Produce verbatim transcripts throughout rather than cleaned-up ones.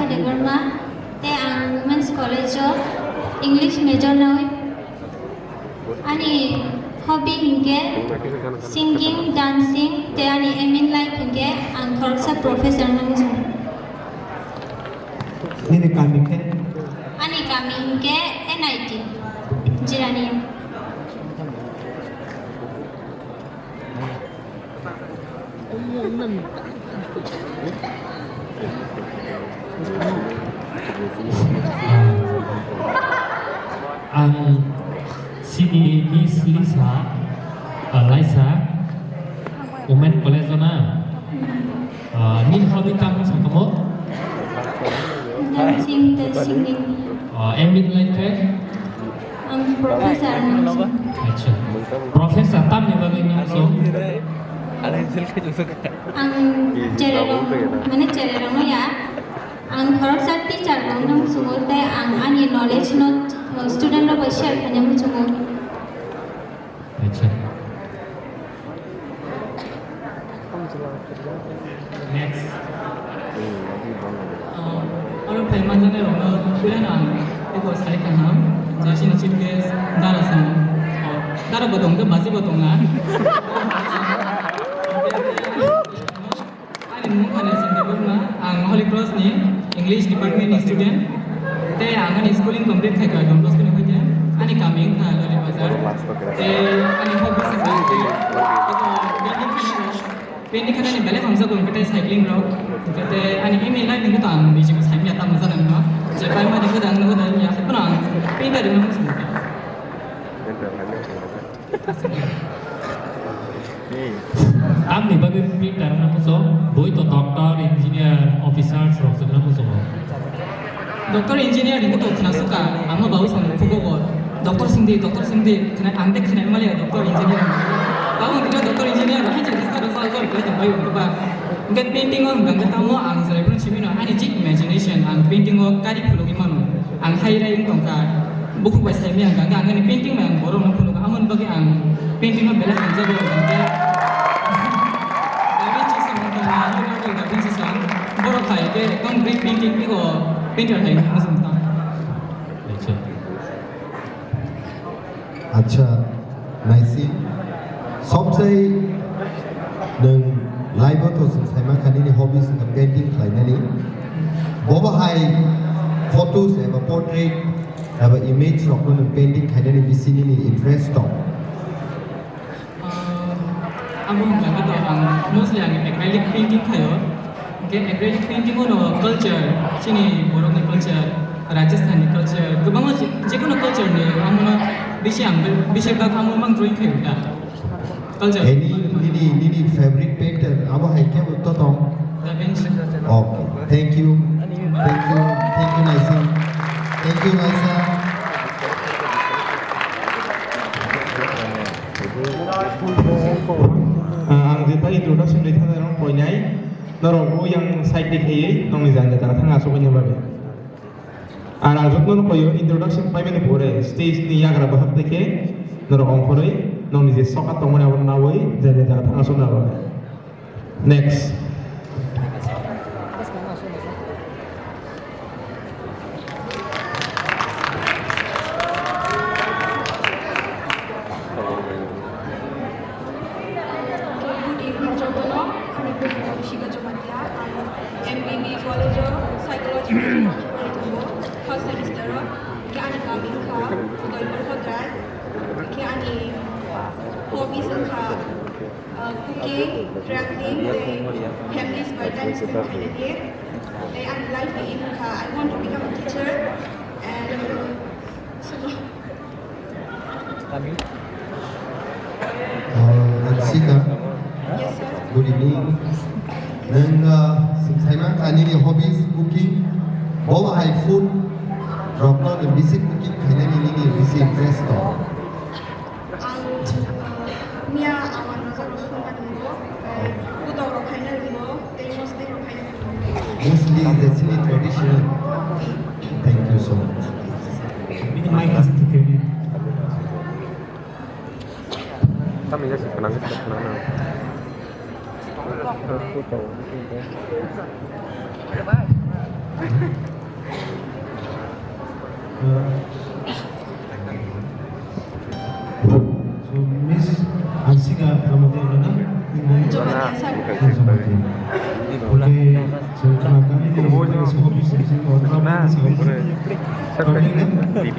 Debbarma, tei ang Women's College o English major nai. Ani hobby hinkhe singing, dancing, tei ani aim in life hinkhe ang khoroksa professor wngna muchung. Nini kami khe? Ani kami hinkhe N I T, Jirania. Ang sini Miss Lisa, uh, Laisa, Women College na. Uh, nini hobby tamo sangkamo? Dancing, dancing. Uh, aim in life khe? Ang professor nang sung. Acha. Professor tamni bagwi nang sung? Ang chererong, mane chererong ya. Ang khoroksa teacher rok nang sungo tei ang ani knowledge no student rok bai share khaina muchungo. Acha. Next. Ah, oro phai manjaknai rokno puilano ang eko sai kaham, je chini chief guest Dara song. Oh, Dara bo tong khe, basi bo tong na. Ani mung kha Nelson Debbarma, ang Holy Cross ni English department ni student. Tei ang ani schooling complete khai kha Don Bosco ni hoite. Ani kami wngkha Lori Bazar. Tei ani hobby se kha, eko painting khainai rok. Painting khainani belai hamjak, hwnkhe tei cycling rok. Hwnkhe tei ani aim in life hwnkhe to ang niji bo saimanya tamo jani no. Je pai mani khe ang nugo da ya, haiphano ang painter wngna muchung kha. Tamni bagwi painter wngna muchung, boi to doctor, engineer, officers rok se wngna muchungo. Doctor engineer ni to khna suka, ama babu song khugo go. Doctor singdi, doctor singdi, khna ang de khna mali doctor engineer. Babu kino doctor engineer, hai je kisa doctor koi koi tong bai ko ba. Ngat painting o ngat tamo ang jai pun chimino, ani je imagination, ang painting o kari phulugwi mano. Ang hai rai wng tongkha, bukhuk bai saimaya hwnkha, hwnkha ang ani painting bai ang borokno phunukha, amoni bagwi ang painting no belai hamjago hwnkha khe Da Vinci song wngkha, Leonardo da Vinci song, borok hai khe ekdom great painting, ego painter hai wngkha, aswk wngkha. Acha. Acha, naisi. Sobsai nwng live o to chwng saima kha nini hobbies wngkha painting khlainani. Bobo hai photos eba portrait eba image rokno nwng painting khlainani bisi nini interest tong? Ah, abo wngkha khe to ang mostly ang acrylic painting khaio. Hwnkhe acrylic painting o no culture, chini borokni culture, Rajasthan ni culture, kwbangma je, jekono culture ni amo no bisi ang, bisi bak amo mang drawing khaio da. Culture. Any, nini, nini favorite painter abo hai khe to tong? Da Vinci. Okay, thank you. Thank you. Thank you, Naisi. Thank you, Naisa. Ah, ang jeta introduction ri thani rong koinai, norok bo yang side ni khayui nongni jani jani thang asuk ni bagwi. Ar ang jotno no koyo introduction paimani pore stage ni yagra bahak tei khe norok ongkhorwi nongni je soka tongmani abo nawi jani jani thang asuk na bagwi. Next. Good evening, jotono. Ani buini Shika Jamatia. Ang M B B college o psychology department o first semester o. Khe ani kami wngkha Udaipur Hodrai. Khe ani hobbies wngkha Uh, cooking, traveling, tei families bai time spend khainani. Tei ani life ni aim wngkha, I want to become a teacher and, uh, so. Uh, Ansika, yes, sir. Good evening. Nwng, uh, swng saimang kha nini hobbies cooking, bo hai food rokno nwng bisi cooking khainani nini bisi interest tong? Ang, uh, miya ang uanojak rok songmani ringo, tei pudok rok khaina ringo, tei mosdek rok khaina ringo. Mostly the chini traditional. Thank you so much. Bini mic kasi thikhe. Kami kasi kenang, kenang. Goodbye. So, Miss Ansika Pramati Arana, Pramati. Okay, so, Pramati, so, Pramati, so, Pramati, so, Pramati, so, Pramati,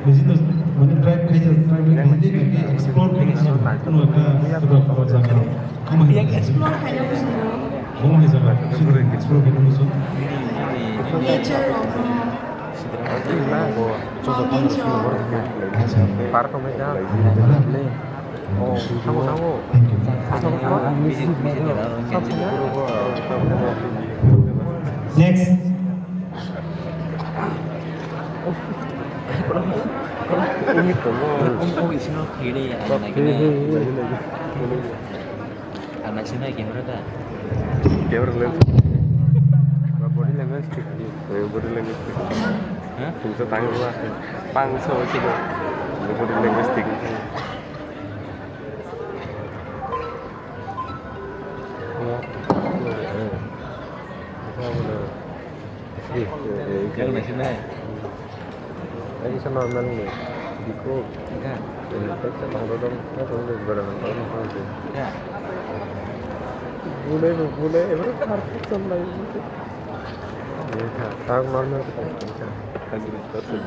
Business, mane, drive khaijak, traveling khaijak, explore khaijak, kuno ekta, ekta jaga. Omo hai explore khaina business. Omo hai jaga, explore khaina business. Nature of, uh, Acha. Park of nature. Oh, thank you. Next. Umi tongo. Umi, umi, sino kiri, anak ini. Anak sini camera ta? Camera lens. Body language thik. Eh, body language thik. Hah? Tungsa tang dua. Pang so sini. Body language thik. Normal ni. Biko. Enggak. Enggak. Bule, bule, every part of life. Enggak. Tang normal kita. Enggak. Hundred percent.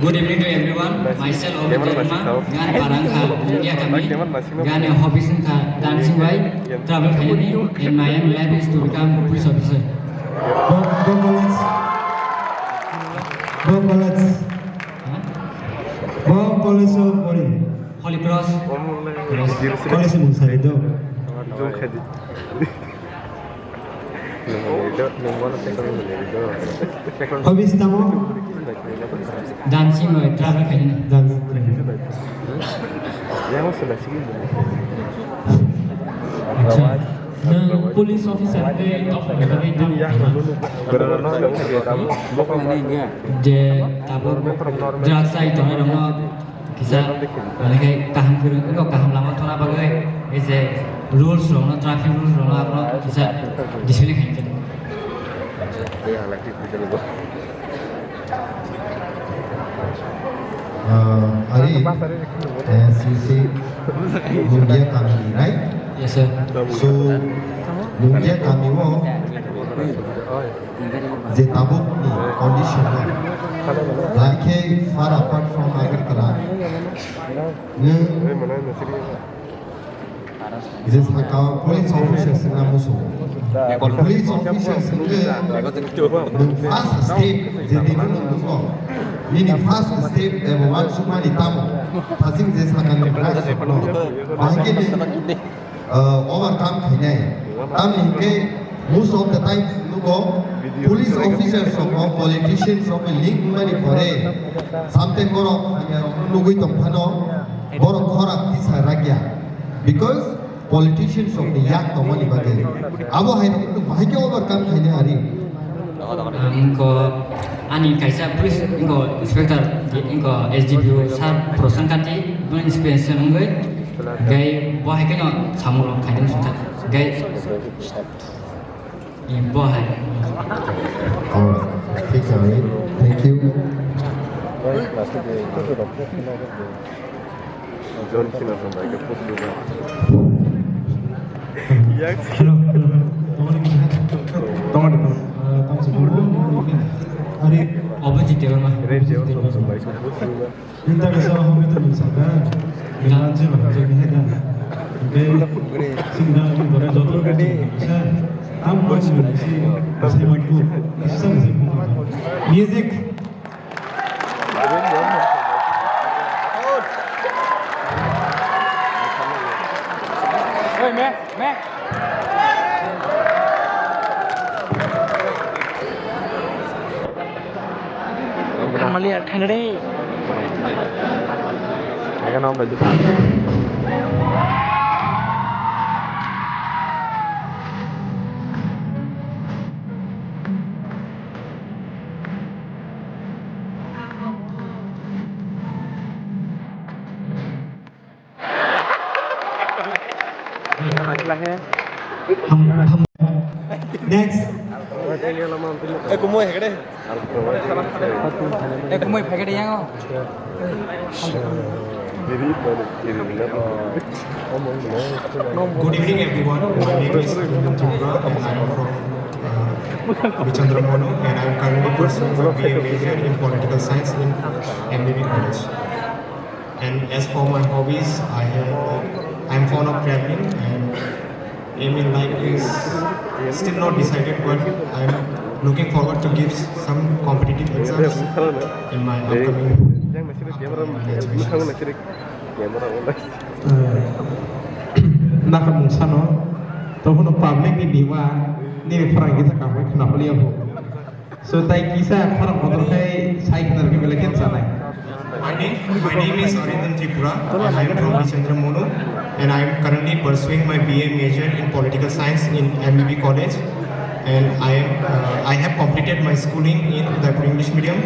Good evening to everyone. Myself, Obi Debbarma, gan parang kha, Mungia kami, gan hobbies kha, dancing by travel khainani, and my aim in life is to become police officer. Bo, bo college. Bo college. Huh? Bo college of Bori. Holy Cross. College. College mung sari do. Hobbies tamo? Dancing by travel khainani. Dance. Acha. Nwng police officer tei tongthokni bagwi tamo khainani? Je tabuk drugs chai tongnai rokno kisa, mane khe kaham kwrwng, eko kaham lama thangna bagwi, ei je rules rokno, traffic rules rokno, abono kisa discipline khaina. Ah, ari, eh, si, si, Mungia kami, right? Yes, sir. So, Mungia kami o, je tabuk ni condition o, like far apart from Agartala, nwng je saka o police officers wngna muchungo. Police officers wngkhe nwng first step je tini nwng nukgo, nini first step eba uansukmani tamo thaching je sakani drugs rokno bahai khe nwng, uh, overcome khainai. Tamni hinkhe most of the times nugo police officers rokno politicians rokni link wngmani pore something borok hamya rokno nugwi tongphano borok khorang tisa rakya, because politicians rokni yak tongmani bagwi. Abo hai rokno bahai khe overcome khainai ari. Ang ko ani kaisa police ko inspector ko S D P O sir Prasant Kanti, bo inspiration wngwi gai bo hai khe no samung rok khainai sungkha gai. Bo hai. Oh, thik se, thank you. Hello, hello, hello. Tongmani kisa. Tongmani kisa. Ah, tamo se bumbu. Ari. Obo jite ma. Inta kasa home to nung saka. Nang je ba je ni hedan. Oke. Sing da ni bore joto ka ni. Tam ko si si. Sai man ko. Kisa se. Music. Oi, me, me. Thaina de. Aga no bai. Next. Good evening, everyone. My name is Arvind Tripura, and I am from, uh, Bichandra Monu, and I am currently pursuing my B A major in political science in M B B college. And as for my hobbies, I have, I am fond of traveling, and aim in life is still not decided, but I am looking forward to give some competitive exams in my upcoming, upcoming graduations. Nakha mungsano, tobono public ni bima, nini phrang kisa kamai khna paliya bo. So, tai kisa khorang kotor khai sai khna rwgwi belai khe chanai. My name, my name is Arindam Tripura. I am from Bichandra Monu, and I am currently pursuing my B A major in political science in M B B college. And I am, uh, I have completed my schooling in Udaipur English Medium.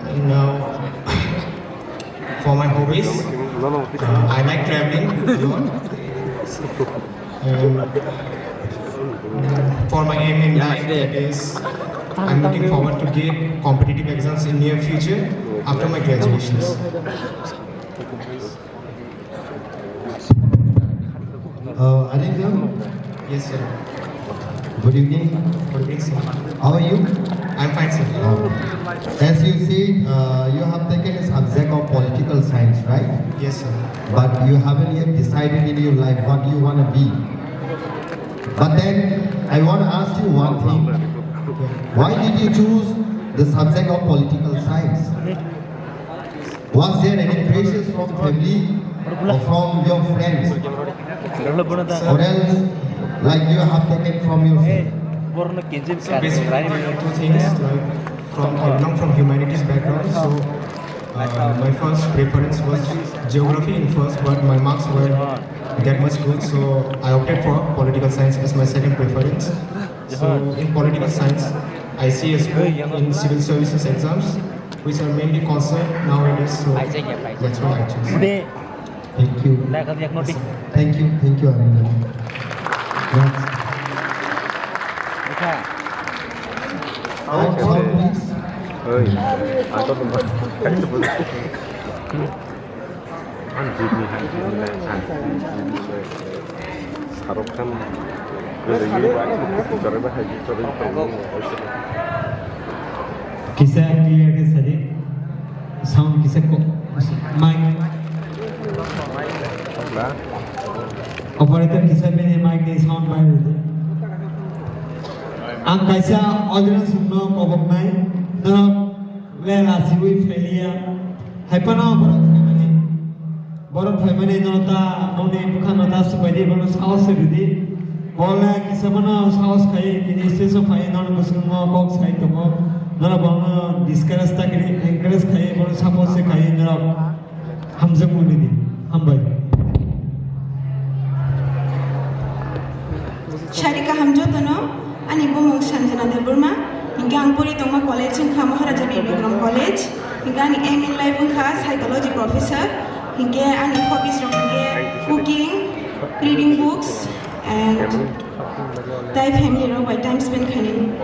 And now, for my hobbies, uh, I like traveling a lot. And for my aim in life, that is, I'm looking forward to give competitive exams in near future after my graduations. Uh, Arindam? Yes, sir. Good evening. Good evening, sir. How are you? I'm fine, sir. Okay. As you said, uh, you have taken a subject of political science, right? Yes, sir. But you haven't yet decided in your life what you wanna be. But then I wanna ask you one thing. Why did you choose the subject of political science? Was there any pressures from family or from your friends? Or else, like, you have taken from your friends? So basically, there are two things, like, from, I belong from humanities background, so, uh, my first preference was geography in first, but my marks were that much good, so I opted for political science as my second preference. So in political science, I see a scope in civil services exams, which are mainly concerned nowadays. So that's why I chose. Thank you. Thank you, thank you, Arindam. Next. Sound, sound, please. Ang jibni hai, jibni lai ang, jibni lai. Sarok khan, kisa clear khe sadi. Sound kisa ko, mic. Operator kisa bini mic ni sound bai rwdi. Ang kaisa audience no koboknai, norok lela siwi phailiya. Haiphano borok phaimani, borok phaimani no ta, nokni bwkhano ta swbaidi, bono sahos se rwdi. Bole kisa bono sahos khai, tini stage o phai, nono bwswkno kok sai tongo. Norok bono discourage ta kiri, encourage khai, bono support se khai, norok hamjak mani di. Hambai. Sari kaham jotono, ani bumung Sanjana Debbarma, hinkhe ang pori tongma college wngkha Maharaja Bir Bikram College, hinkhe ani aim in life wngkha psychology professor, hinkhe ani hobbies rok hinkhe cooking, reading books and tai family rok bai time spend khainani.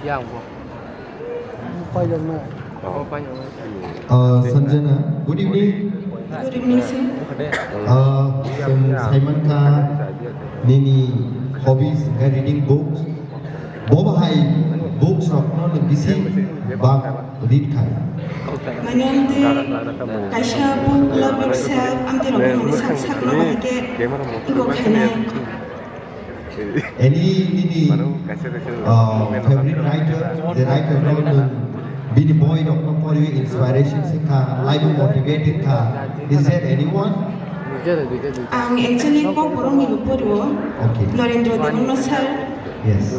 Siya ang bo. Paijak na. Oh, paijak na. Uh, Sanjana, good evening. Good evening, sir. Uh, chwng saimankha nini hobbies khe reading books. Bo bahai books rokno ni bisi bak read khai. Mane amtwi kaisa book love yourself, amtwi rokno ni sak sak no bahai khe iko khainai. Any nini, uh, favorite writer, the writer no nwng bini boi rokno poriwi inspiration se kha, life motivated kha. Is there anyone? Ang actually Kokborok ni bo porio. Okay. Narendra Debbarma sir, Yes.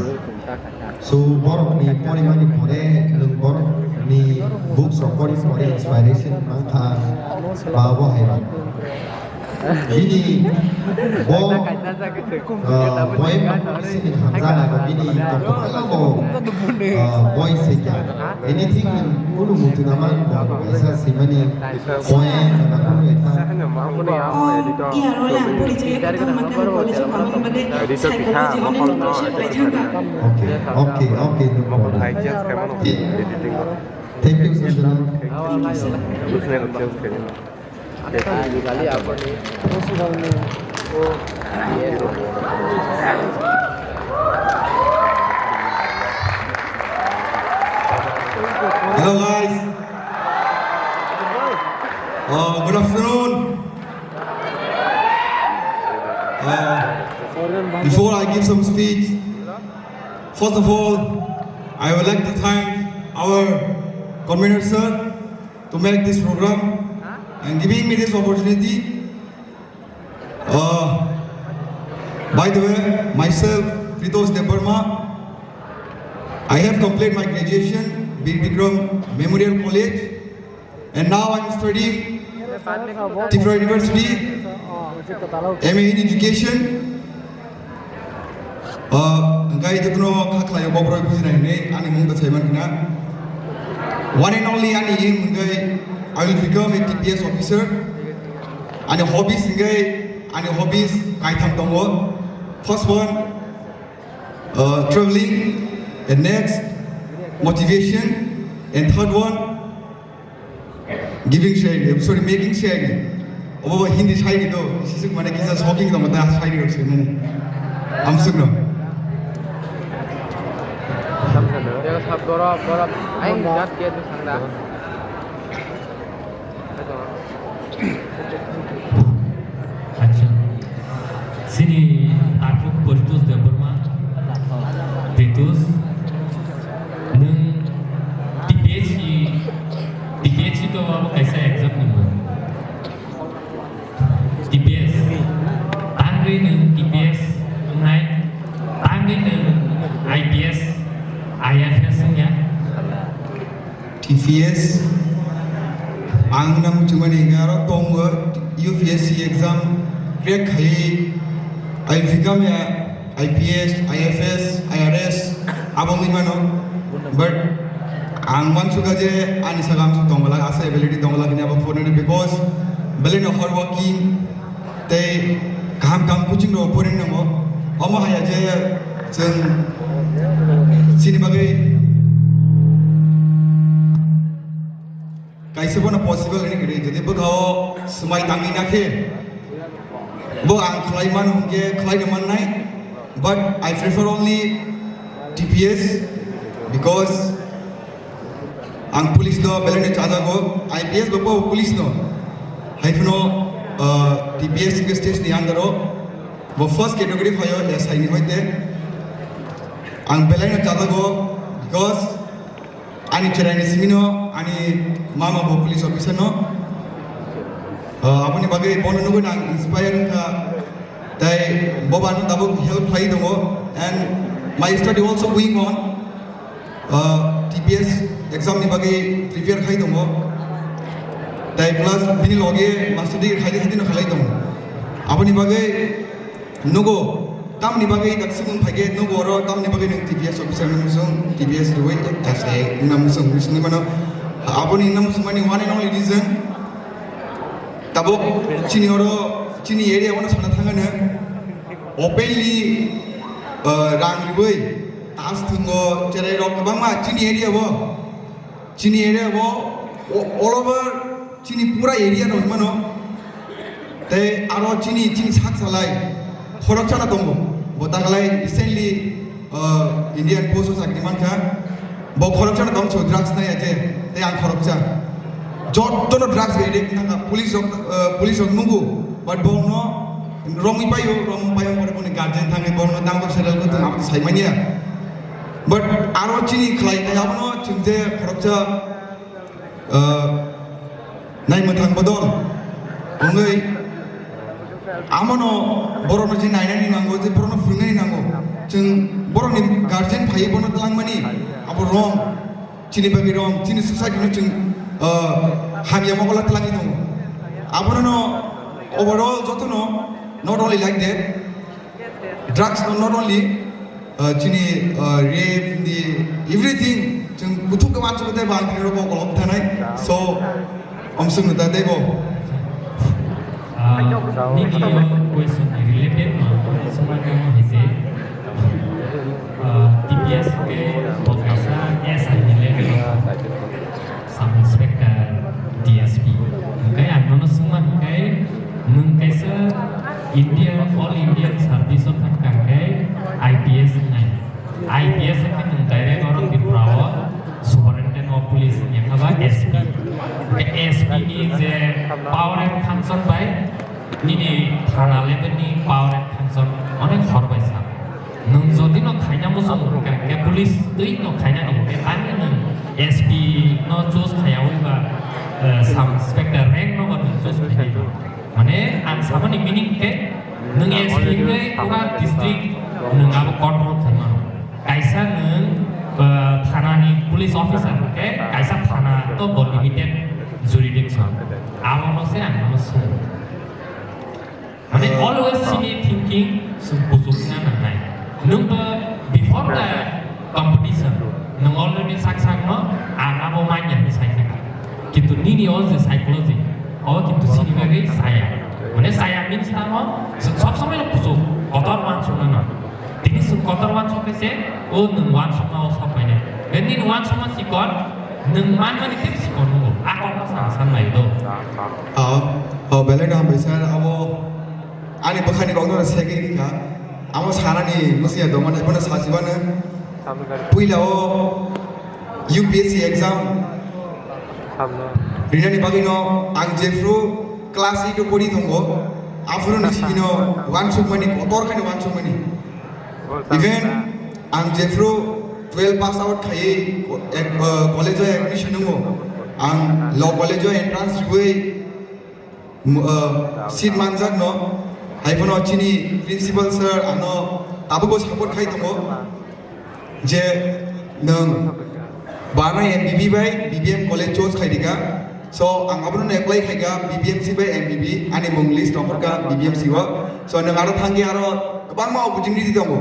So, borokni porimani pore nwng borokni books rok pori pori inspiration mankha ba bo hai rok. Bini bo, uh, poem sini hamjana ba bini tongthokma bo, uh, boi se kya. Anything nwng kunu mutu naman bo kaisa simani poem na kunu ekta. Oh, iya, role ang pori chaya kha, tamo kha college o tamo bagwi psychology on education bai thangkha. Okay, okay, okay, no problem. Thank you, Sanjana. Hello, guys. Uh, good afternoon. Uh, before I give some speech, first of all, I would like to thank our convener sir to make this program and giving me this opportunity. Uh, by the way, myself, Ritosh Debbarma, I have completed my graduation, Bir Bikram Memorial College, and now I'm studying Tripura University, M A in Education. Uh, hingkai jotono kha khlaio bobrok bujina hinwi ani mung ta saiman khna. One and only ani aim hingkai I will become a T P S officer. Ani hobbies hingkai ani hobbies kaitham tongo. First one, uh, traveling, and next, motivation, and third one, giving sharing, sorry, making sharing. Obo bo Hindi shairi do, sisuk mane kisa shocking do mata shairi rok swngnani. Amsukno. Borok, borok, aing jat ke tu sangda. Acha. Sini Takhuk Poritos Debbarma. Poritos. Nwng T P S C, T P S C to abo kaisa exam ni mung. T P S. Tangwi nwng T P S wngnai. Tangwi nwng I P S, I F S wngya. T P S, ang na muchungmani hingka aro tongo U P S C exam crack khaiwi, I become a I P S, I F S, I R S, abo wngwi mano. But ang mansukha je ani saka amsuk tongwlak, asa ability tongwlak hwnwi abo phunuknani, because belai no hard working, tei kaham kaham coaching rok porinai nango. Omo haya je chwng chini bagwi kaisa bono possible hinwi kwrwi, jodi bwkhao swmai tangwi na khe bo ang khlai mano hwnkhe khlai no mannai, but I prefer only T P S because ang police no belai no chajago, I P S bo bo police no. Hai phano, uh, T P S stage ni under o bo first category phaio S I ni hoite. Ang belai no chajago because ani cherai ni simi no ani mama bo police officer no. Uh, aboni bagwi bono nugwi ang inspire wngkha. Tai bo bano tabuk help khlai tongo and my study also going on. Uh, T P S exam ni bagwi prepare khai tongo. Tai plus bini loge master degree khai khai no khalai tongo. Aboni bagwi nugo tamni bagwi tak simung phaikhe nugo oro tamni bagwi nung T P S officer nung musung T P S rwi tak sai nung musung musung mano. Aboni nung musung mani one and only reason. Tabuk chini oro chini area o no sana thangano openly, uh, rang rwi tas thwngo cherai rok kwbangma chini area o, chini area o, o-, all over chini pura area no hwnmano. Tei aro chini, chini sak salai khoroksa no tongo. Bo taklai recently, uh, Indian Post o chakri mankha. Bo khoroksa no tong so drugs nai aje, tei ang khoroksa. Joto no drugs bai rik nang police rok, uh, police rok nungu, but bo no romwi paio, romwi paio, but bo ni guardian thangwi bo no tang settle ko tang sai manya. But aro chini khlai khlai abono chwng je khoroksa, uh, nai mwthang bodol wngwi Amono borokno je nainani nango, je borokno phwrwngnani nango. Chwng borokni guardian phaiwi bono twlangmani abo wrong. Chini bagwi wrong, chini society no chwng, uh, hamya mokol twlangwi tongo. Abono no overall jotono, not only like that, drugs no not only, uh, chini, uh, rape, the everything, chwng kuthuk khe uansukha tei bang tini rok kolom thanai. So, omswk no ta tei bo. Ah, nini o question ni related no, sumang kamo hise, ah, T P S ke bo kaisa S I ni level o Sub Inspector, D S P. Hwnkhe ang nono swngma hwnkhe, nwng kaisa India, All Indian Service o thangkha hwnkhe I P S wngnai. I P S hwnkhe nwng direct oro Tripura o Superintendent of Police wngya kha ba S P. Hwnkhe S P ni je power and function bai nini thana level ni power and function onek hor bai sa. Nwng jodi no khaina muchung hwnkhe, hwnkhe police twi no khaina ni hwnkhe, ani nwng S P no choose khaiyaui ba, eh, sub inspector rank no ba nwng choose khainai. Mane ang samani meaning khe nwng S P hwnkhe pura district nwng abo control khaimano. Kaisa nwng, eh, thana ni police officer hwnkhe kaisa thana to bo limited jurisdiction. Abono se ang mano sung. Mane, ah, always, ah, chini thinking chwng kuchukna nangnai. Nwng to before the competition, nwng already sak sakno ang abo manya hinwi sai kha. Kintu nini o je psychology, o kintu chini bagwi chaya. Mane chaya means tamo, chwng sob somoi no kuchuk, kotor uansukna no. Tini chwng kotor uansuk khe se, o nwng uansukma o sok painai. Then nini uansukma chikon, nwng manmani tei chikon nungo. A kokno sa san nai do. Ah, oh, belai no hambai sir, abo ani bwkhani kokno segwi rikha. Amo sanani mwsaya dongmani, ebono sajibano. Puila o U P S C exam rinani bagwino ang jephru class eight o pori tongo, aphuru ni simi no uansukmani, kotor khe no uansukmani. Even ang jephru twelve pass out khaiwi, ek, uh, college o admission wngo, ang law college o entrance riwi, m-, uh, seat manjakno, hai phano chini principal sir ano tabukbo support khai tongo je nwng bana M B B bai B B M college choice khai rikha. So, ang abono apply khaikha B B M C bai M B B, ani mung list tongo kha B B M C o. So, nwng aro thangwi aro kwbangma opportunity tongo.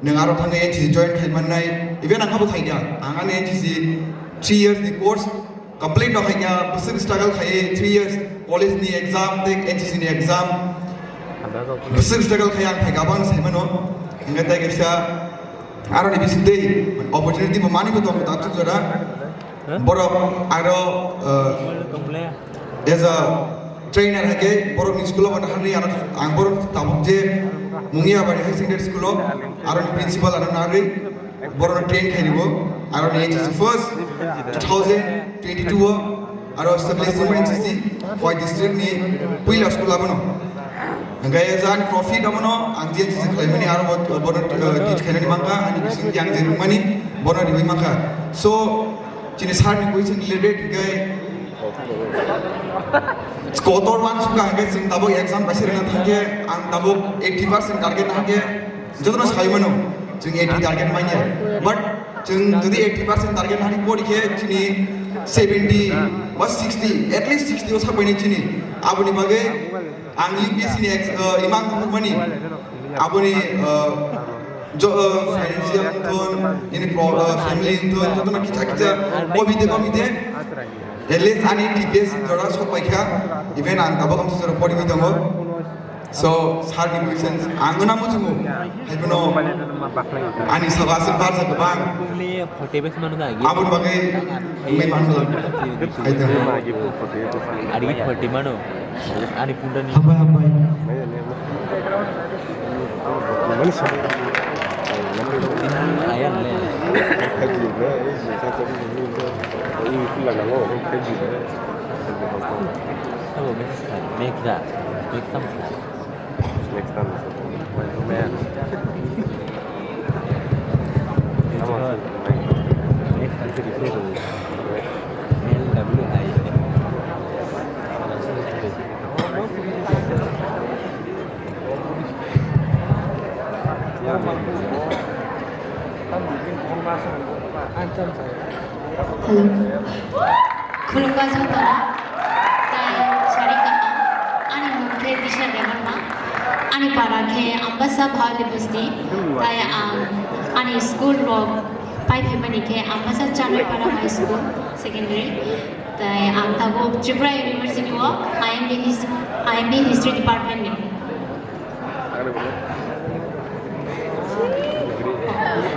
Nwng aro thangwi N C C join khai mannai, even ang abo khaikha. Ang ani N C C three years ni course complete no khaikha, bwswk struggle khai three years, college ni exam tei N C C ni exam. Bwswk struggle khai ang khaikha, abo ang sai mano. Hingkhe tei kaisa aroni bisingtwi opportunity bo manwi bo tongo, tabuk jora. Borok aro, uh, as a trainer hai khe borokni school o bo naharwi ano ang borok tabuk je Mungia Bari Higher Secondary School o aroni principal ano naharwi borokno train khai ribo, aroni N C C first two thousand twenty-two o aro establish N C C Khowai district ni puila school abono. Hingkhe jani profit abono ang je N C C khlaimani aro bo-, bono, uh, teach khainani mankha, ani bising yang je rwmani bono riwi mankha. So, chini sir ni question related hingkhe kotor uansukha hingkhe chwng tabuk exam kaisa rwna thangkhe ang tabuk eighty percent target hingkhe jotono sai mano chwng eighty target manya. But chwng jodi eighty percent target hani pori khe chini seventy ba sixty, at least sixty o sapaini chini. Aboni bagwi ang U P S C ni ex-, uh, imang mani aboni, uh, Jo, uh, financial wngthon, ini pro-, uh, family wngthon, jotono kisa kisa komite komite, at least ani T P S jora sok paikha, even ang tabuk amsa jora poriwi tongo. So, sir ni questions ang gana muchungo, hai bono ani sabo aswk barsa kwbang. Aboni bagwi wngwi mango. Hai da. Ari forty mano. Ani pundani. Hambai, hambai. Ayan le. Sabo meksa, meksa, meksa. Next time. Next time. L W I. Hello. Khulumkha jotono. Tai sari kaham. Ani mung khe Disha Debbarma. Ani para khe Ambasa Bhauli Bosti. Tai ang ani school rok pai phaimani khe Ambasa Chandrapara High School Secondary. Tai ang tabuk Tripura University o I M B His-, I M B History Department ni.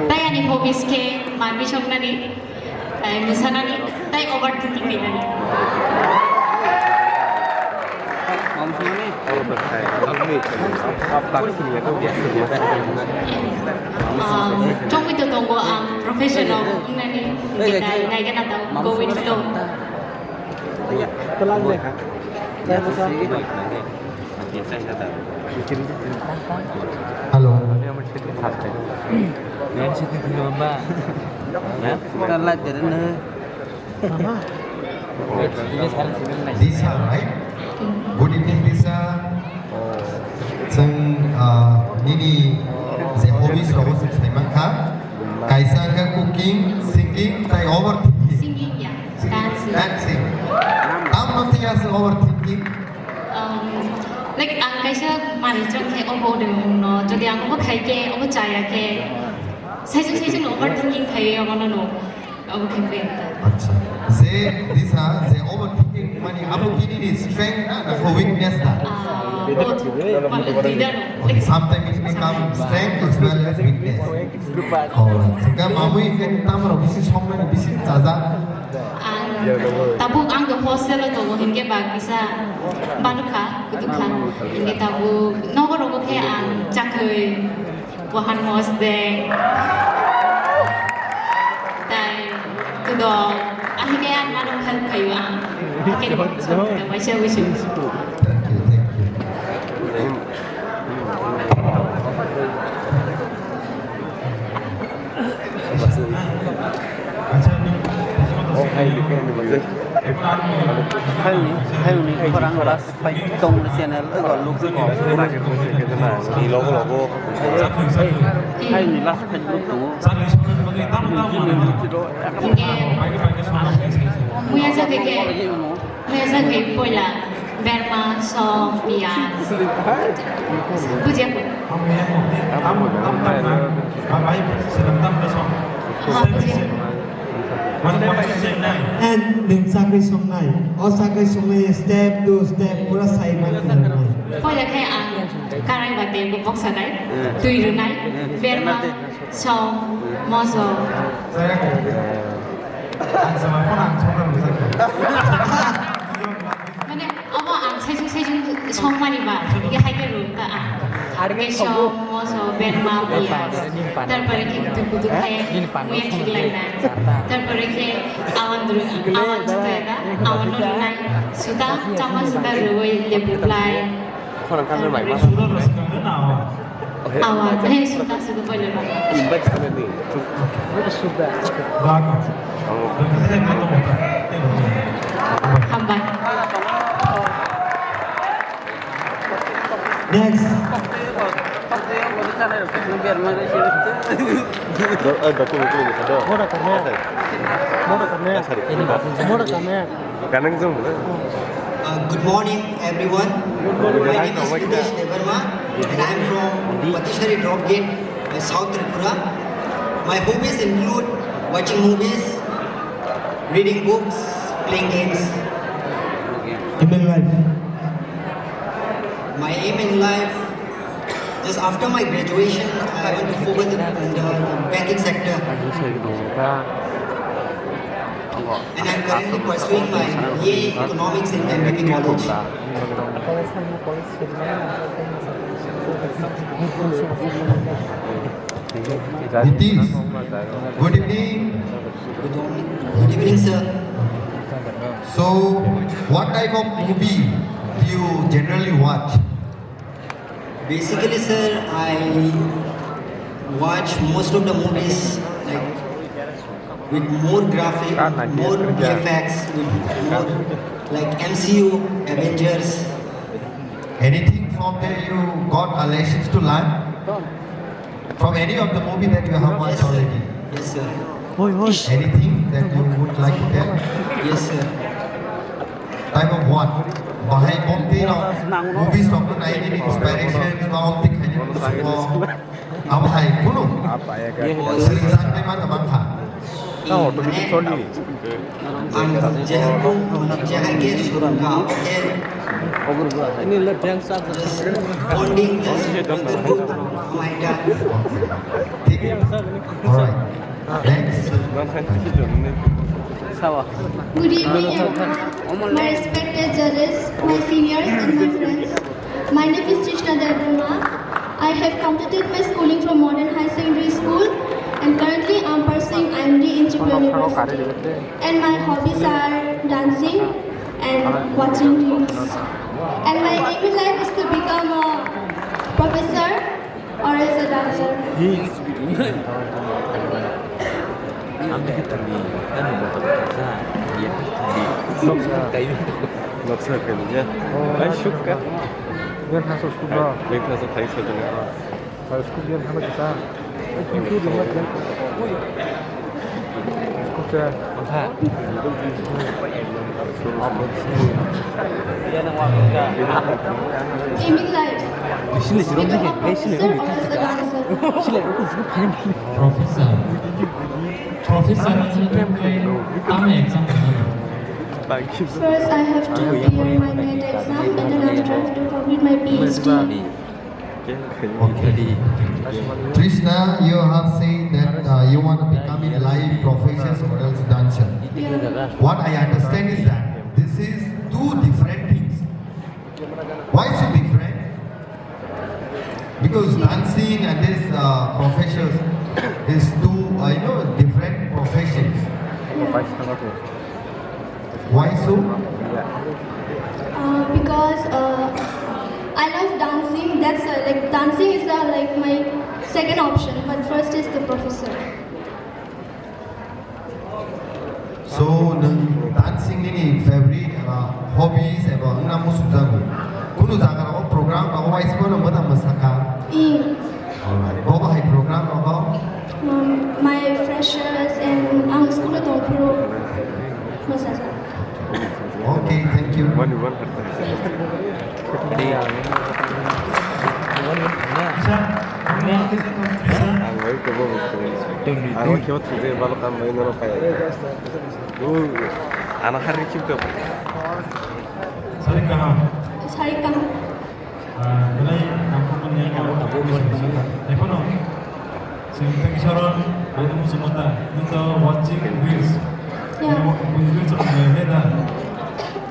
Tai ani hobbies khe manwi soknani, tai mwsanani, tai overthinking khainani. Ah, chongwi to tongo ang profession o wngnani, tai naigana tamo go with flow. Hello. Disha, right? Good evening, Disha. Chwng, ah, nini je hobbies rogo chwng sai mankha. Kaisa wngkha cooking, singing, tai overthinking. Singing, yeah. Dancing. Dancing. Tamno thwiya se overthinking. Um, like, ang kaisa manwi chong khe obo de wngno, jodi ang obo khai khe, obo chaya khe, saisung saisung no overthinking khai obo no no, obo khe benta. Acha. Je Disha, je overthinking mani abo tini ni strength na, na ko weakness da? Ah, both. Mane, duida no. Okay, sometimes it become strength as well as weakness. Oh, sehingga mamui hingke ni tamrok bisi songmani bisi chajak. Ang tabuk ang do hostel o tongo hingke ba kisa banukha kutukha hingke tabuk nogo rogo khe ang chakri wahan mosde tai kudo ahike ang ano help khayo ang hingke waisa wisu. Thank you, thank you. Hayungni, hayungni khorang last fight tong channel, ego logo. Logo, logo. Hayungni last fight logo. Muya sa keke. Mesa khe poila berma, som, piyaj. Bujia kho? Ha, bujia. And nwng chakri songnai. O chakri songnai step to step pura sai ma khe nai. Poila khe ang karai ba tei bo boksa nai. Twi rwnai. Berma. Som, moso. Mane, obo ang saisung saisung songmani ba, hingke hai khe rung ta ang. Hingke som, moso, berma, piyaj. Tarpore khe kutuk kutuk khe, muya khiklaina. Tarpore khe awan dru-, awan chukla da, awan no rwnai. Suda, chama suda rwui lebu blai. Khorang khan bai ma. Awa, eh, suda, suda, boleh, Pak. Invite khan ni. Suda. Hambai. Next. Do-, eh, document ni kado. Mora kame. Mora kame. Sorry. Mora kame. Ganang jong, eh? Uh, good morning, everyone. Good morning. My name is Nitesh Debbarma, and I'm from Patishari Drop Gate, uh, South Tripura. My hobbies include watching movies, reading books, playing games. Aim in life. My aim in life, just after my graduation, I want to focus in the banking sector. And I'm currently pursuing my B A Economics in M B B College. Nitish, good evening. Good evening, sir. So, what type of movie do you generally watch? Basically, sir, I watch most of the movies, like, with more graphic, more V F X, with more, like, M C U, Avengers. Anything from there you got a lessons to learn? From any of the movie that you have watched already? Anything that you would like to tell? Yes, sir. Time of what? Bahai bomti no movies rok no nai nini inspiration ba bomti khaini musuko. Abo hai kunu. Sering sakni ma tabang kha. Ang jehetu mane jahage surga. Ini le bank sa. Bonding. Thik hai. Alright. Next. Good evening, everyone. My respected judges, my seniors, and my friends. My name is Trishna Debbarma. I have completed my schooling from Modern High Secondary School, and currently I'm pursuing I M D in Tripura University. And my hobbies are dancing and watching reels. And my aim in life is to become a professor or as a dancer. Noksa. Noksa kaiya. Ai, sukha. Noksa sukha. Noksa thai sukha. High school yang hana kita. Itu dia yang. School saya. Aim in life. Sini sini. Become a professor or as a dancer. Sini aku suka paling. Professor. Professor. Kami exam. First, I have to appear my NET exam, and then after, I have to complete my P H D. Okay. Trishna, you have said that uh, you want to become a live profession or else dancer. Yeah. What I understand is that this is two different things. Why so different? Because dancing and this uh, profession is two, uh, you know, different professions. Yeah. Why so? Uh, because uh, I love dancing. That's uh, like dancing is uh, like my second option, but first is the professor. So, nung dancing nini favorite uh, hobbies eba wngna musujago? Kunu jaga o program o wise ko no mata masaka? Alright. Bobo hai program o? Um, my freshers and ang school o tongphuru. Masasa. Okay, thank you. One, one. Ang bai kebo. Ang bai kebo thangwi balok ang bai norok kaya. Ana hari kibto. Sari kaham. Sari kaham. Ah, belai nangkukmani abo abo abo abo. Epono, sing teki soron, abo musu mata, nito watching reels. Ya. Reels of the header.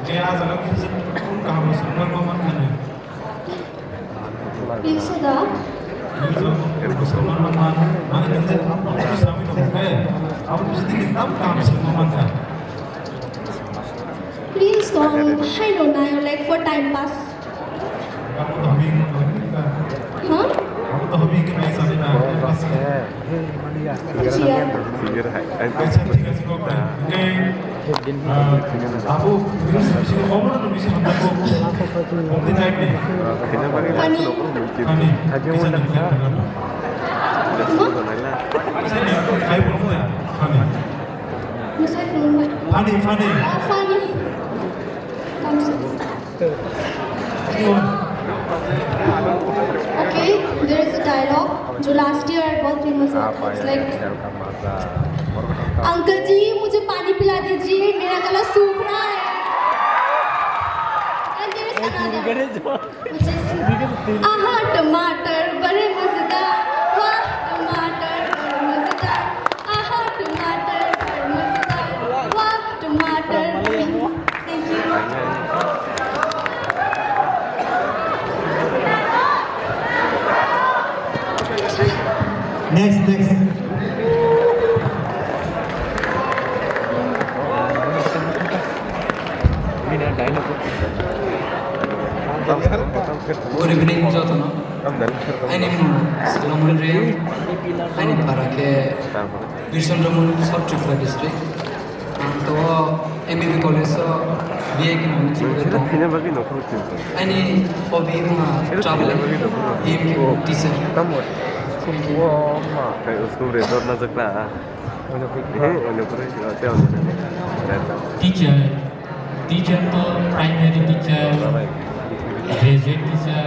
Kaya aja lagi sih pun kaham semua mau makan ya. Reels da. Reels of semua makan, mana kerja apa bisa kami pakai? Apa bisa dikit apa kaham semua makan? Reels to ang hai no nayo, like, for time pass. Huh? Bujiya. Funny. Huh? Funny, funny. Oh, funny. Tamsa. Okay, there is a dialogue जो last year बहुत famous हुआ था. It's like, "uncle जी, मुझे पानी पिला दीजिए, मेरा गला सूख रहा है." And there is another, which is, "आहा, टमाटर बड़े मजेदार, वाह, टमाटर बड़े मजेदार, आहा, टमाटर बड़े मजेदार, वाह, टमाटर।" Thank you. Next, next. Good evening, jotono. Ani mung Solomon Reang, ani para khe Birchandra Mundal, South Tripura district. Ang to M B B college o B A economics o tong. Ani hobby wngkha traveling, aim khe teacher. Thank you. Thank you. Teacher, teacher to primary teacher, graduate teacher,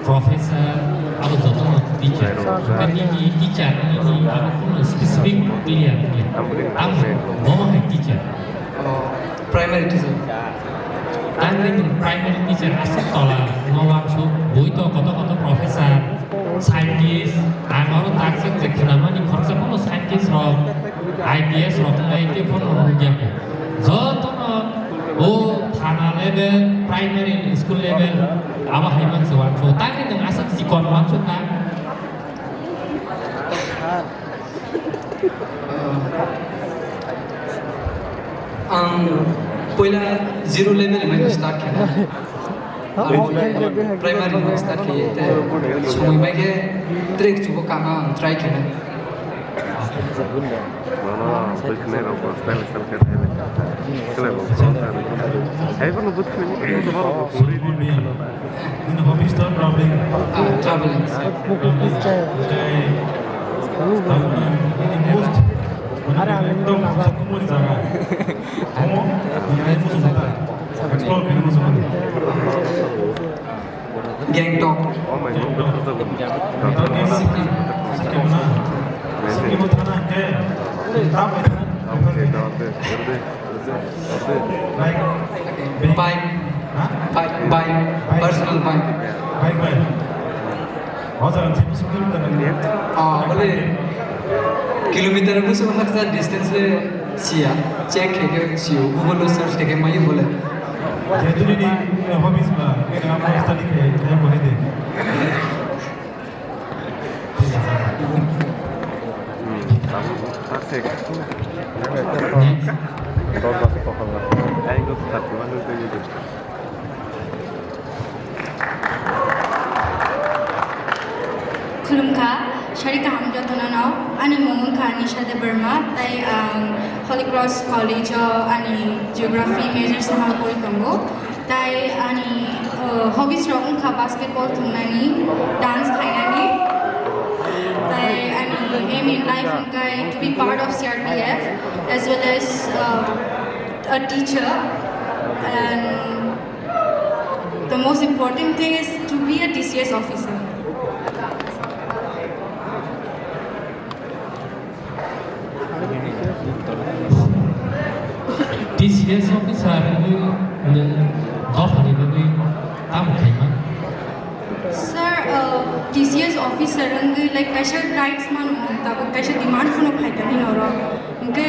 professor, abo joto no teacher. Nini teacher nini abo kuno specific clear ya. Ang bomo hai teacher. Oh, primary teacher. Ang nini primary teacher aswk tola no wansuk bui to koto koto professor. Scientist, ang oro taksik je khwnamani khoroksa phano scientist rok, I P S rok wngwi tei phano nukya kho. Jotono o thana level, primary school level, abo hai manse wansuk. Tangwi nwng aswk chikon wansuk na? Ang puila zero level ni start khe. Primary ni start khe te sumui mai khe track chubo kama ang try khe. Nono, bwkhwnai rok bo style style khe thai. Khlai bo. Hai bono bwkhwnai. Nini hobbies to traveling. Ah, traveling. Traveling. Oke. Tahu ni, ini most, ekdom kumul jaga. Omo, ini musuh kita. Explore kena musuh kita. Gangtok. Gangtok. Sikkim. Sikkim na. Sikkim thana ke. Tam. Bike. Bike. Bike. Personal bike. Bike, bike. Oh, bole kilometer bwswk haksa distance le siya. Check khe khe sio. Google lo search khe khe mayo bole. Jadi ni hobbies ba, ini apa study khe, khe boleh deh. Khulumkha, sari kaham jotono no. Ani mung wngkha Nisha Debbarma, tai ang Holy Cross College o ani geography major sama pori tongo. Tai ani, uh, hobbies rok wngkha basketball thungnani, dance khainani. Tai ani aim in life wngkha to be part of C R P F as well as, uh, a teacher. And the most important thing is to be a T C S officer. T C S officer wngwi nwng dophani bagwi tamo khaima? Sir, uh, T C S officer wngwi, like, kaisa rights mano nwng tabuk, kaisa demand phano phaikha nini oro. Hwnkhe,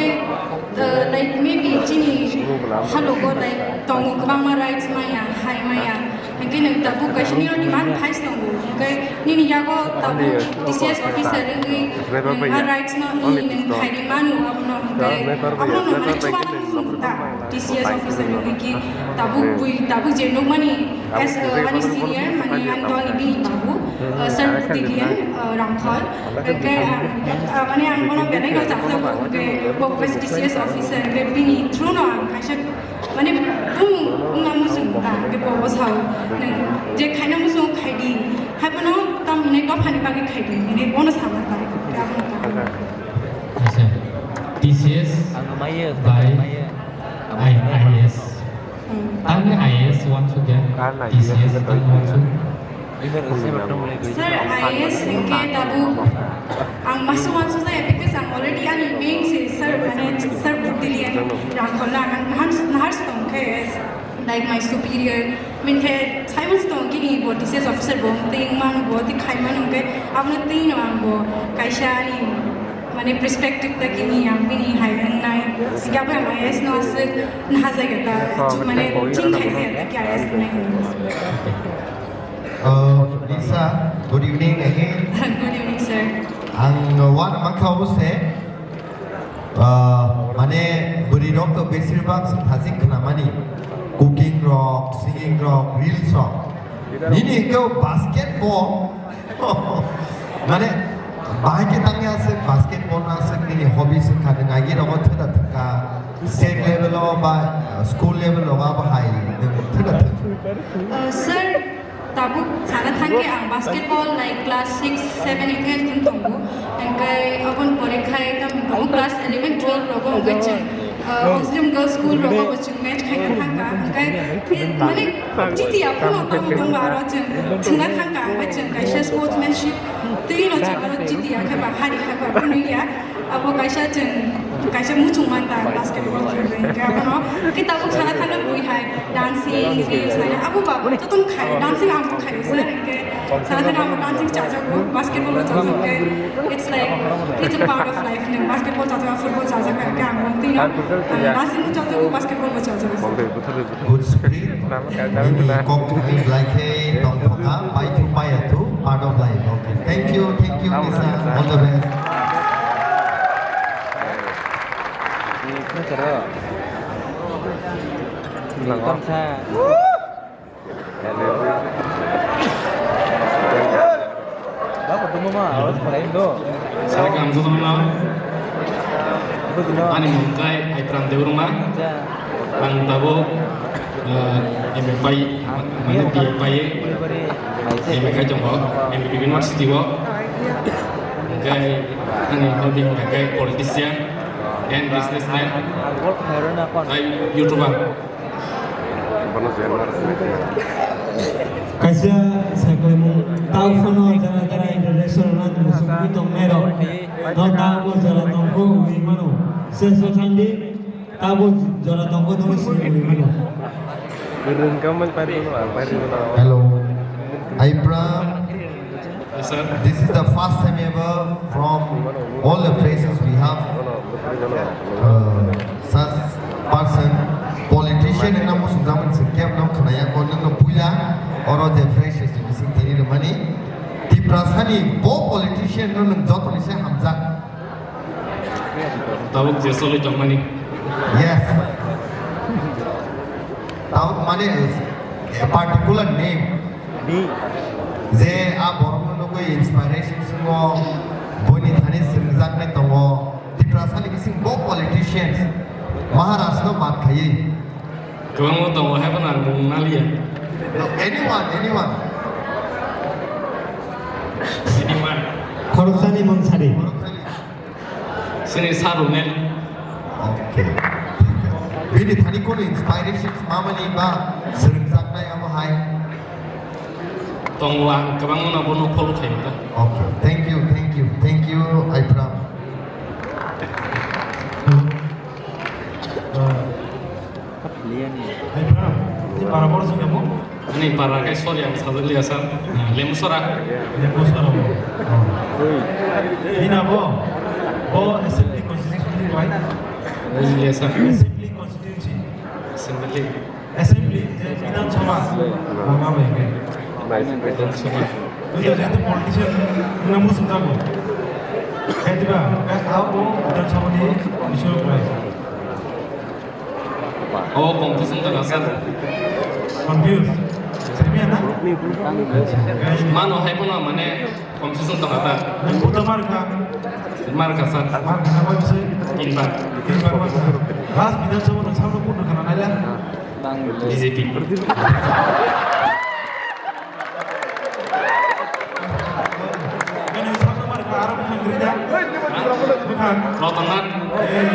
uh, like, maybe chini halogo, like, tongo kwbangma rights maya, hai maya. Hwnkhe nwng tabuk kaisa nini demand phai se tongo. Hwnkhe nini yago tabuk T C S officer wngwi nwng a rights no wngwi nwng khairi manu abono hwnkhe abono nwng mane chuba nang sung ta T C S officer wngwi ki tabuk bui tabuk je nukmani as, uh, ani senior mane ani dol ni bini babu, uh, Sir Dillian, uh, Ramkhol. Hwnkhe, uh, uh, mane ang bono belai no chapjago hwnkhe bo kaisa T C S officer hwnkhe bini through no ang kaisa Mane, bumung wngna muchung ta, hwnkhe bo, bo sao, nwng je khaina muchung khai di, hai bono tam hinwi dophani bagwi khai di, hinwi bono sama ta, hwnkhe abono ta. Acha, T C S Ang maya, by maya. I-, I A S. Hmm. Tamni I A S wansukya, T C S tamni wansuk. Sir, I A S hwnkhe tabuk ang masa wansuk jaya, because ang already ani main se sir, mane sir Buddhilian Rangkhol na ang nahar, nahar tong khe, like, my superior, min khe sai wansuk tong kini bo T C S officer bo tei mano bo tei khai mano hwnkhe abono tei no ang bo kaisa ani mane perspective ta kini ang bini hai wngnai, sikya bo ang I A S no aswk naha jaya ta, mane ching khai jaya ta khe I A S wngnai. Uh, Lisa, good evening again. Good evening, sir. Ang, uh, wana mankha obo se, uh, mane bwrwi rok to besir bak swng thajik khna mani. Cooking rok, singing rok, reels rok. Nini hwnkhe basketball. Mane, bahai khe tangya se basketball na se nini hobby se kha, nini agi rogo theda thangka. State level o ba, uh, school level o ba hai theda thangka. Uh, sir, Tabuk sana thangkhe ang basketball, like, class six, seven, eight khe thung tongo. Hingkhe aboni pore khai tamo tongo class eleven, twelve rogo, hingkhe chwng, uh, Muslim Girls School rogo bo chwng match khaina thangkha. Hingkhe, eh, mane, chiti aphano tamo tongba aro chwng thwngna thangkha. Hingkhe chwng kaisa sportsmanship twi no chwng aro chiti akhe ba hari kha ba phunui ya. Abo kaisa chwng, kaisa muchung man ba basketball khwlai hingkhe abono khe tabuk sana thangna bui hai dancing, reels naina abo ba jotono khai, dancing ang khai sir hingkhe sana thangna abo dancing chajago, basketball bo chajago hingkhe it's like it's a part of life, nwng basketball chajago, football chajago hingkhe ang twi no, ang dancing bo chajago, basketball bo chajago sir. Good spirit. Nini kok thani belai khe tongthokha, paithu paiya thu, part of life. Okay. Thank you, thank you, Lisa. All the best. Ni khe charo. Ni tamsa. Baba, tungma ma, awas parai do. Sari kam jotono. Ani mung khe Aipram Debbarma. Ang tabuk, eh, M A pai, mane B A pai, M A khai tongo, M A University o. Hingkhe ani hobby hingkhe politician and businessman, tai YouTuber. Kaisa saklaimung tao phano jara jara introduction rwna muchungwi tongnairok no tabo jora tongkho wi mano. Seswa thangdi tabo jora tongkho tongwi sini wi mano. Hello. Aipram. Yes, sir. This is the first time ever from all the places we have, uh, such person, politician wngna muchungjakmani se kebo no khwnaya, ko nwngno puila oro je fresh bising tini rwmani. Tiprasani bo politician no nwng jotoni se hamjak. Tabuk je solwi tongmani. Yes. Tabuk mane a particular name. Je a borokno nugwi inspiration swngo, buini thani swrwngjaknai tongo. Tiprasani bising bo politicians Maharaj no bad khaiwi. Kwbangma tongo, haibano ang mung naliya. No, anyone, anyone. Anyone. Khoroksani mung sadi. Khoroksani. Sini Sarunen. Okay. Bini thani kono inspirations mamani ba swrwngjaknai amo hai? Tongo, ang kwbangma no bono follow khaio ta. Okay. Thank you, thank you, thank you, Aipram. Hello. Uh, Hai, bra, ni para bor sing kamu? Ani para kai sorry ang sajak liya sir. Lemu sora. Lemu sora mo. Oh. Ini apa? Oh, assembly constituency, right? Liya sir. Assembly constituency. Assembly. Assembly, je Bidhan Sabha. Mama bai ke. Bidhan Sabha. Itu jadi politician namu sungkamu. Kayak juga, kayak tahu Bidhan Sabha ni issue apa? Oh, confusion to gasa. Confuse. Sami na? Mano hai pono mane confusion to gata. Nang puta mar ka. Mar ka sir. Mar ka na koi se? Tin bar. Tin bar mar ka. Last Bidhan Sabha nang sabno puta kana naila? B J P. Kani sabno mar ka aro bukan gerida? Bukan. Ratan Nath. Eh.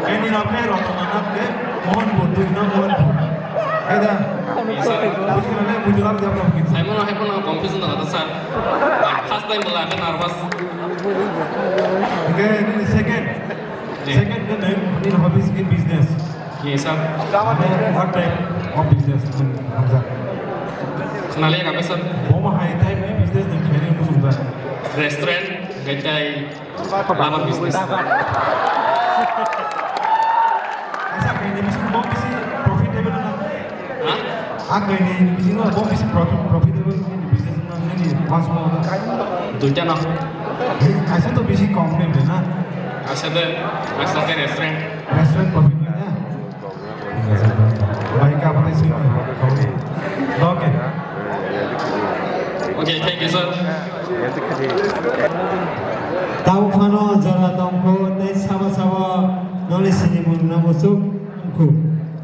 Kani nap khe Ratan Nath khe Mohanpur, dui nang Mohanpur. Kaida. Bukan na bukan jawab kita. Saya mau hai pun confusion tak ada sir. First time bela aku nervous. Okay, ini second. Second ke nang, ini hobbies ke business. Yes, sir. Mane, what type of business nwng hamjak? Khwnaliya kha, sir. Bo ma hai type ni business nwng khainai muchungjak? Restaurant, hwnkhe tei rubber business. Asa khainai bisingo bo bisi profitable na? Ha? A khainai bisingo bo bisi profit, profitable ni business na nini once more? Duita no. Kaisa to bisi company na? Kaisa de, kaisa khe restaurant. Restaurant profit na? Bai ka bani si. Okay. Okay, thank you, sir. Tamo phano jora tongkho tei sabo sabo noni sinimung no muchuk wngkhu.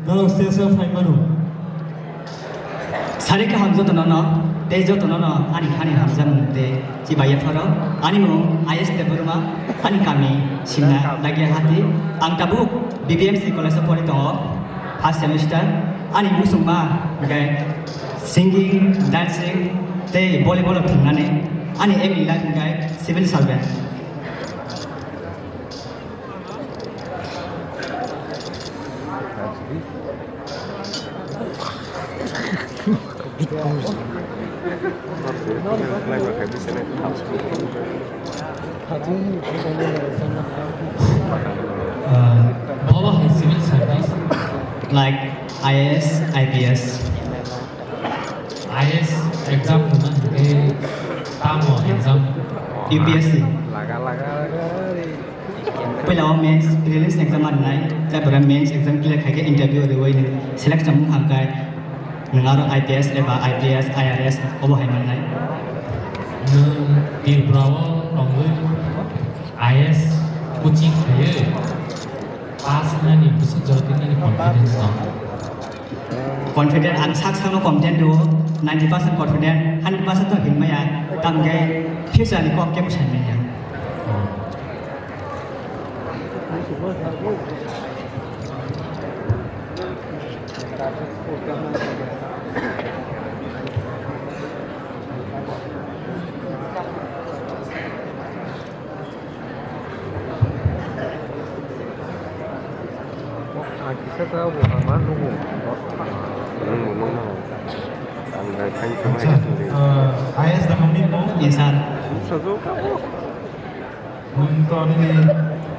Norok stage o phai mano. Tei jotono no ani khani hamjakmung tei chibaiya pharo. Ani mung I S Debbarma, ani kami Simna Dagiya Hati. Ang tabuk B B M C College o pori tongo, first semester. Ani muchungma hwnkhe singing, dancing tei volleyball o thwngmani. Ani aim in life hwnkhe civil servant. Uh, Baba hai civil service. Like I A S, I P S. I A S exam hwnna hwnkhe tamo exam? U P S C. Laga, laga, laga. Puila o mains, prelims exam rwnai, tai pore mains exam clear khai khe interview rwui nwng select wngmung kha khe nwng aro I P S eba I P S, I R S obo hai mannai. Nwng Tripura o tongwi I A S coaching khaiwi pass wngnani bwswk jora twi nini confidence tong? Confident, ang sak sakno confident rwo, ninety percent confident, hundred percent to hinmaya, tamo khe future ni kok kebo sai manya. Ang kisa ta bo ang ma nugo. Nwng bo nukno. Ang dai thang thang. Acha, ah, I A S da mani mo? Yes, sir. Sajok ka bo. Nwng to nini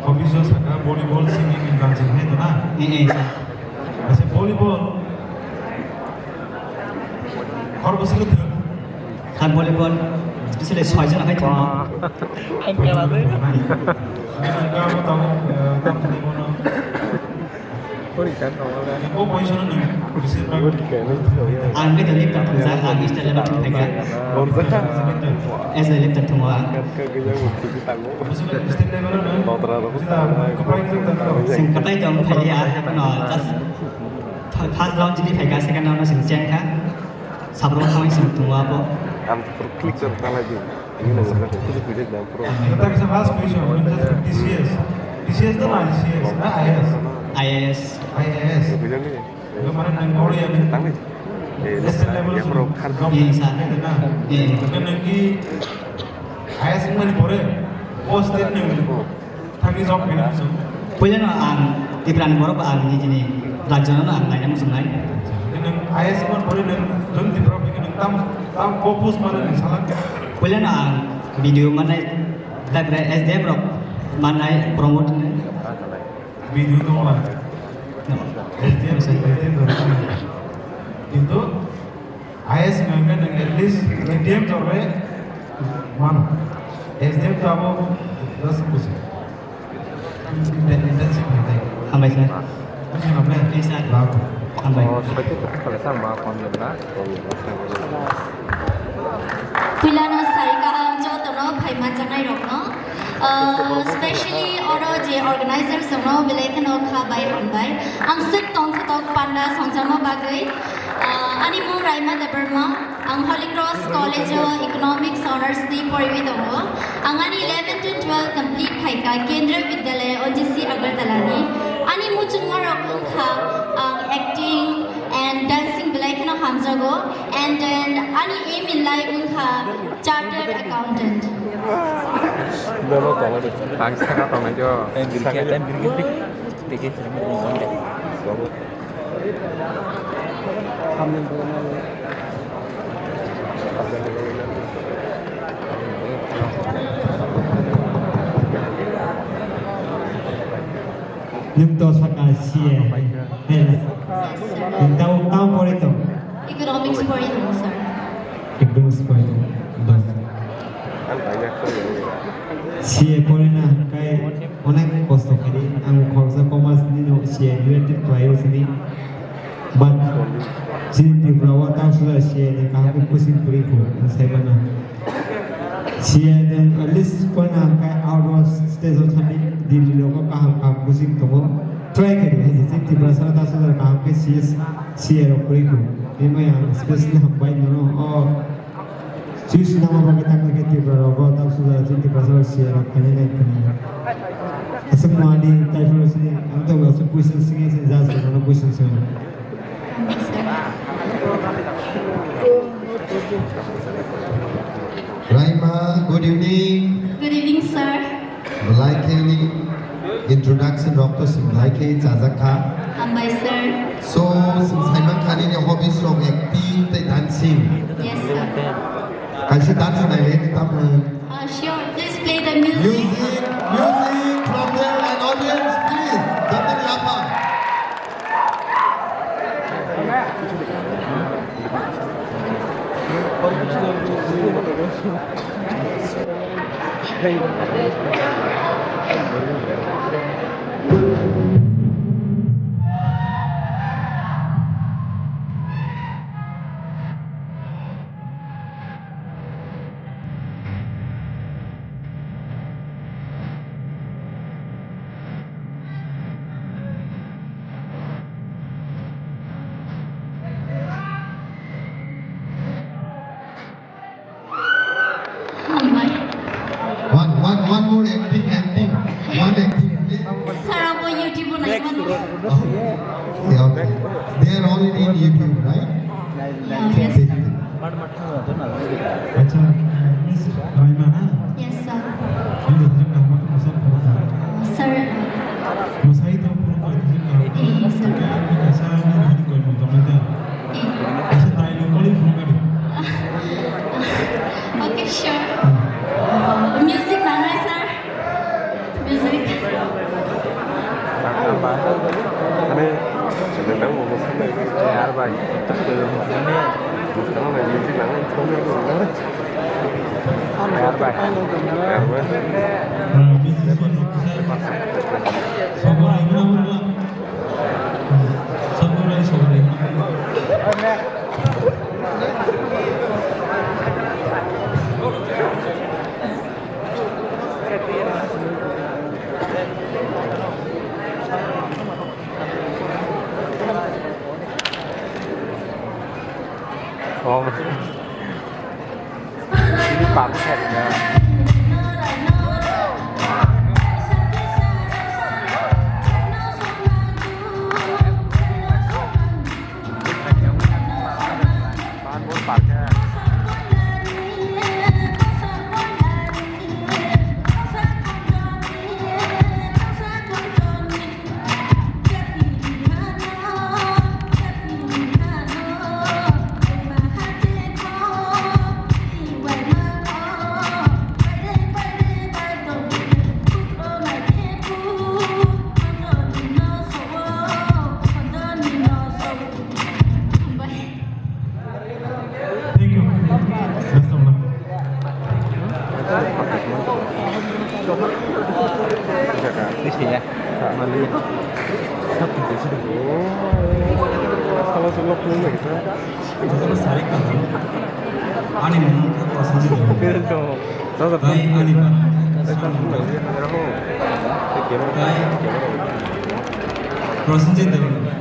hobbies o saka volleyball, singing and dancing hai to na? Eh, eh, sir. Acha, volleyball. Hor bwswk thwng? Kha volleyball, specially soijon akai thwng. Ang kela de. Ang khe to lifter thwngjak, ang state level thwng phaikha. As a lifter thwngo ang. Chwng kwplai tong phailiya, haphano just first round chini phaikha, second round no chwng chengkha. Sabrok thangwi chwng tongo abo. Ang puro click jor khalai di. Ini nang kata kudu kudu jam pro. Kita bisa last question, just T C S. T C S to na I C S, na I A S? I A S. I A S. Kudu ni. Itu mana nang kau ya? Tang ni. Eh, national level ya, pro, job. Iya, sir. Iya. Kan nanti I A S mana pore? Oh, state ni mana? Thani job kena muchung. Puila no ang Tripura ni borok ang nijini rajyo no ang naina muchung nai. Nang I A S mon pori nang jom Tripura phi nang tam tam focus mana nang salak. Puila no ang B D O manai, tapore S D M rok manai promote nai. B D O to mana? No. S D M, S D M to mana? Kintu I A S hwnka hwnkhe nwng at least medium jora mano. S D M to abo just buji. Inten-, intensive hwnka. Hambai sir. Buji hambai. Yes, sir. Labu. Hambai. Oh, sebaiknya kita selesai, Mbak, konjol, nah. Puilano sai kaham jotono phai manjaknai rokno. Uh, specially oro je organizers rokno belai kheno kha bai hambai. Ang swk tongthotok panda songjakma bagwi. Ah, ani mung Raima Debbarma, ang Holy Cross College o Economics Honours twi poriwi tongo. Ang ani eleven to twelve complete khaikha Kendriya Vidyalaya O G C Agartala ni. Ani muchungmarok wngkha, ang acting and dancing belai kheno hamjago, and then ani aim in life wngkha chartered accountant. Ang saka tongnai jo. Nwng to saka C A. Hela. Nwng tamo, tamo pori tong? Economics pori tongo, sir. Economics pori tongo. Dos. C A porina hwnkhe onek kosto khaidi. Ang khoroksa commerce ni no C A related khlaio sini. But chini Tripura o ta suda C A ni kaham khe coaching kwrwi kho, ang sai mano. C A ni at least porina hwnkhe out of state o thani Delhi rogo kaham kaham coaching tongo. Try khaidi, chini Tripura sara ta suda kaham khe C S, C A rok kwrwi kho. Tei mai ang specially hambai nono o Choose nama bagwi tangwi khe Tripura rogo, tak suja chini Tiprasa rok siya rok khainai nai khwna. Aswk mani type rok sini, ang to aswk question singe sini, just rok no question singe. Raima, good evening. Good evening, sir. Belai khe ni introduction rok to sing belai khe chajak kha. Hambai, sir. So, sing saiman kha nini hobbies rok acting tei dancing. Yes, sir. Kaisa dance nai le tam. Uh, sure. Please play the music. Music, music from there and audience, please. Jatani apa? One, one, one more acting, acting. One acting, please. Sir, abo YouTube-o naimano. Oh, okay, okay. They are already in YouTube, right? Yeah, yes. Acha, Miss Raima na? Yes, sir. Ang jajak kaham khe mwsa phuru kha. Sir. Mwsai to phuru kha, jajak kaham khe. Eh, sir. Khe ang kaisa ani bini koi mung tongmai da. Eh. Kaisa tai lo kali phuru kha di. Okay, sure. Hmm. Music nangnai, sir. Music. Ani, sebenarnya mau pesan dari Arbai. Terus dari sini, sekarang dari music mana? Arbai. Arbai. Oh. Ini bagus ya, ya. Bahan bagus parknya. Thank you. Best of luck. Ani mung khe Prosenjit Debbarma. Tei ani para khe Shyam Debbarma. Tei Prosenjit Debbarma.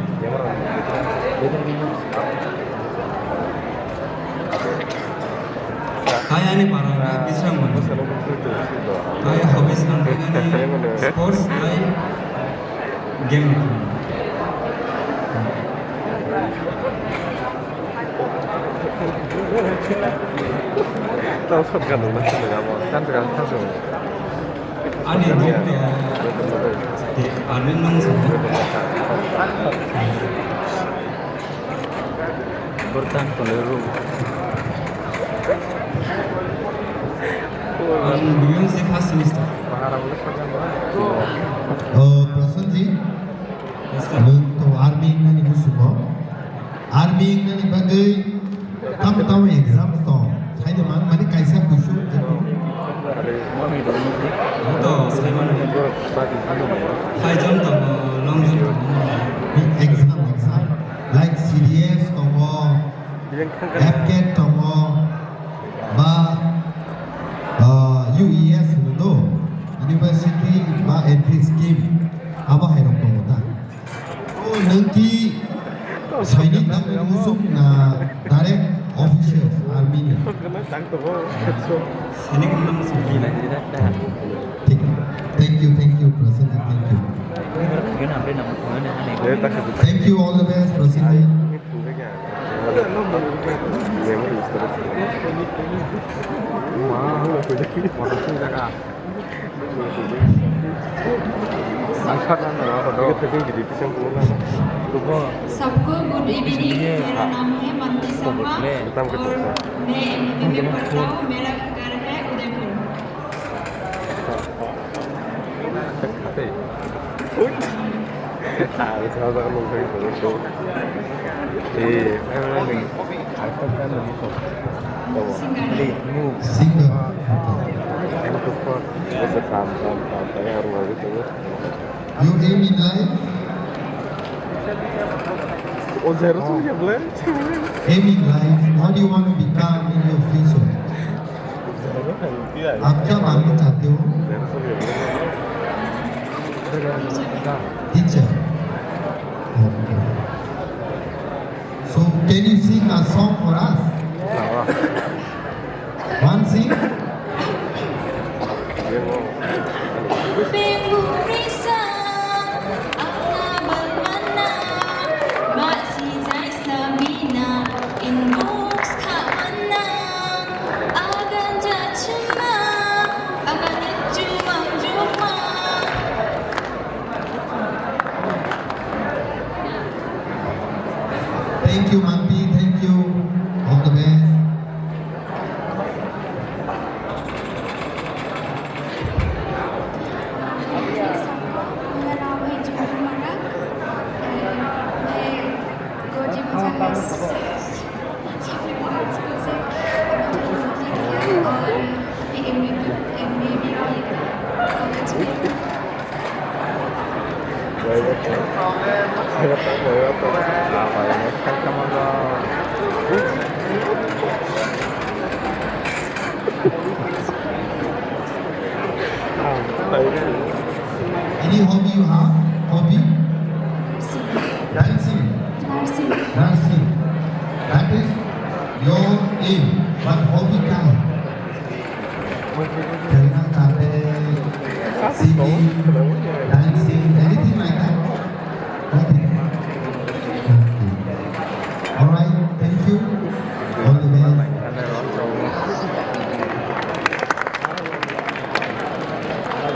Tei ani para khe Bisram Moni. Tei hobbies ang khe ani sports tei game. Tao sot gana na sini gamo, kan kan kan sini. Ani dok ya. Ani nang sini. Bertang keliru. Ang biyong se first semester. Oh, Prasanjit. Yes, sir. Nung to army nani musumo. Army nani bagwi tam tam exam to. Sai de man mani kaisa kusu. To sai man. High jump to, long jump to. Exam, exam. Like C D S tongo, F CAT tongo, ba, uh, U E S hwno do, University ba Entry Scheme, abo hai rok tongo ta. O nwng ki saini tangmani muchung na direct office Armenia. Thank you, thank you, Prasenjit, thank you. Thank you, all the best, Prasenjit. सबको good evening. मेरा नाम है मंदी शर्मा और मैं एमयूपी में पढ़ता हूँ। मेरा घर है Udaipur. Singer. You aim in life? Aim in life. What do you want to become in your future? आप क्या मानना चाहते हो? Teacher. Okay. So, can you sing a song for us? One sing. Thank you, Manti. Thank you. All the best. मेरा नाम है झुमर मरक। मैं गोजी बजा है। Any hobby you have? Hobby? Dancing. Nursing. Nursing. That is your aim. But hobby क्या है? खेलना चाहते हैं, singing, dancing, anything like